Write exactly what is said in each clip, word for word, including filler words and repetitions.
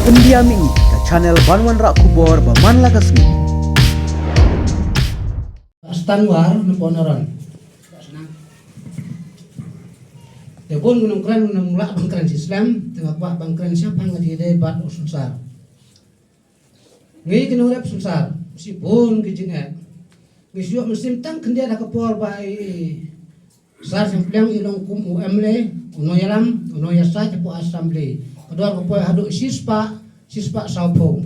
Pyndiam ïa ngi ka channel ban wanrah khubor ba man la ka sngi. Stan War na Ponaran. Te bun ngi nongkren, ngi nonglah ban kren shi slem, te nga kwah ban kren shaphang ka jingïadei bad u Synsar. Ngi ki nongrep Synsar, shibun ki jingeh. Ngi shu ïoh mynsiem tang khyndiat ha ka por ba i Sar Shangpliang i long kum u M L A, u nongïalam, u nongïasaid hapoh Assembly. Ka dor ka poi haduh shispah, shispah sawphew.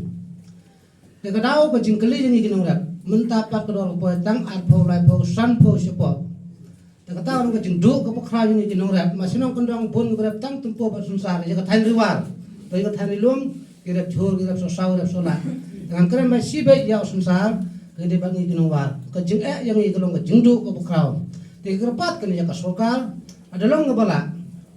Te ka daw ka jingkylli jong ngi ki nongrep, mynta pat ka dor ka poi tang arphew, laiphew, sanphew shapoh. Te kata ka long ka jingduh kaba khraw jong ngi ki nongrep. Ma shnong kyndong bun ngi rep tang tympu bad Synsar, ïa ka thaiñ Ri War, ïa ka thaiñ Ri Lum, ki rep jhur, ki rep sohsaw, ki rep sohlah. Te ngan kren ba shibit ïa u Synsar, ka dei bad ngi ki nongwar. Ka jingeh ïa ngi ka long ka jingduh kaba khraw. Te ka kyrpad kane ïa ka sorkar, lada long kaba lah,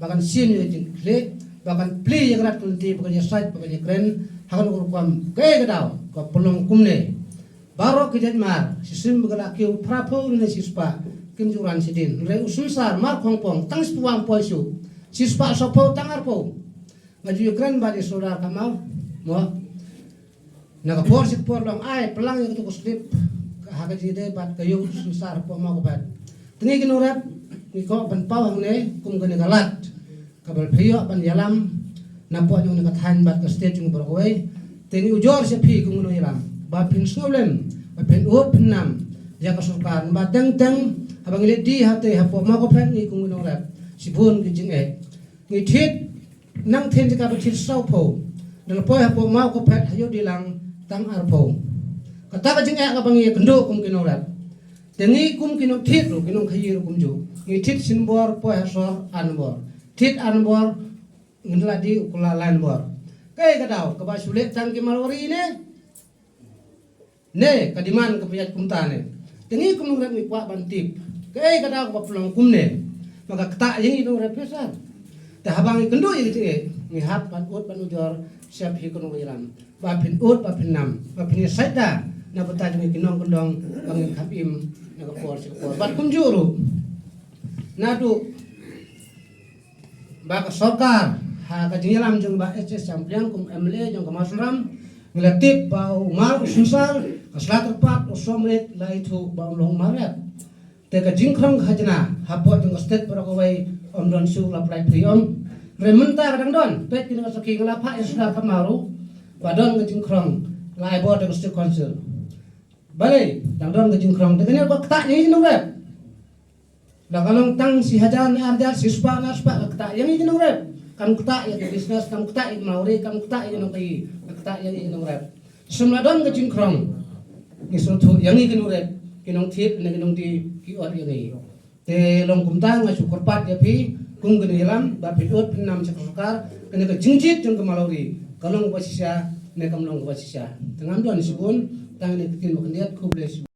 ba kan shim ïa ka jingkitkhlieh, ba kan plie ïa ka rat ka lynti, ba kan ïasaid, ba kan ïakren ha kano ka rukom. Kaei ka daw ka pynlong kumne? Baroh ki jait mar, shisien ba ka la kiew phraphew ne shispah, kim ju ran shadien. Hynrei u Synsar Mar Khongpong tang shispah wang poi shuh, shispah sawphew tang arphew. Nga ju ïakren bad i Sordar Kamaw, mo. Na ka por shi ka por long ai pynlang ïa katu ka slip ha ka jingïadei bad ka ïew Synsar hapoh Mawkaphet. Te ngi ki nongrep ngi kwah ban paw hangne kum kane ka lad kaba phi ïoh ban ïalam napoh jong kane ka thaiñ bad ka state jong baroh kawei. Te ngi ujor sha phi kum ki nongïalam ba phin sngewlem, ba phin ud phin nam ïa ka sorkar, ba teng teng haba ngi leit die hangtei hapoh Mawkaphet ngi kum ki nongrep shibun ki jingeh. Ngi thied nangtei jaka ba thied sawphew, da la poi hapoh Mawkaphet ha ïew Dilang tang arphew. Kata ka jingeh kaba ngi ïakynduh kum ki nongrep. Te ngi kum ki nongthied ruh, ki nongkhaïi ruh kumjuh. Ngi thied shi nombor, poi ha sor ar nombor. Thied ar nombor, ngin la die u kylla lai nombor. Kaei ka daw kaba shu leh tang ki Marwari ne? Ne ka demand ka pynïaid kumta ne? Te ngi kum nongrep ngi kwah ban tip kaei ka daw kaba pynlong kumne. Ma ka ktah ïa ngi nongrep pisa. Te haba ngi kynduh ïa ka jingeh ngi hap ban ud ban ujor sha phi ki nongïalam, ba phin ud ba phin nam, ba phin ïasaid da na bynta jong ngi ki nongkyndong ba ngin kham im na ka por sha ka por. Bad kumjuh ruh naduh ba ka sorkar ha ka jingïalam jong Bah H S Shangpliang kum M L A jong ka Mawsynram, ngi la tip ba u mar u Synsar ka sla tyrpad u Somrit la ïathuh ba un long mar rep. Te ka jingkhrong khajna hapoh jong ka state baroh kawei ym don shuh, la pynlait phi ym. Hynrei mynta ka dang don, peit kine ka sakhi, nga la phah ïa Sordar Kamaw ruh ba don ka jingkhrong la ai bor da ka state council. Balei dang don ka jingkhrong? Te kane ka ktah ïa ngi ki nongrep. La ka long tang shi hajar ne ar hajar, shispah ne arspah, ka ktah ïa ngi ki nongrep. Kam ktah ïa ki business, kam ktah ïa ki Marwari, kam ktah ïa ki nongkhaïi, ka ktah ïa ngi ki nongrep. Shisien la don ka jingkhrong, ngi sngewthuh ïa ngi ki nongrep, ki nongthied ne ki nongdie ki ot ïa ngi. Te long kumta nga shu kyrpad ïa phi kum ki nongïalam ba phin ud phin nam sha ka sorkar, kane ka jingjied jong ki Marwari ka long kaba shisha ne kam long kaba shisha. Te ngam don shibun, tang kine ki ktien ba khyndiat, khublei shibun.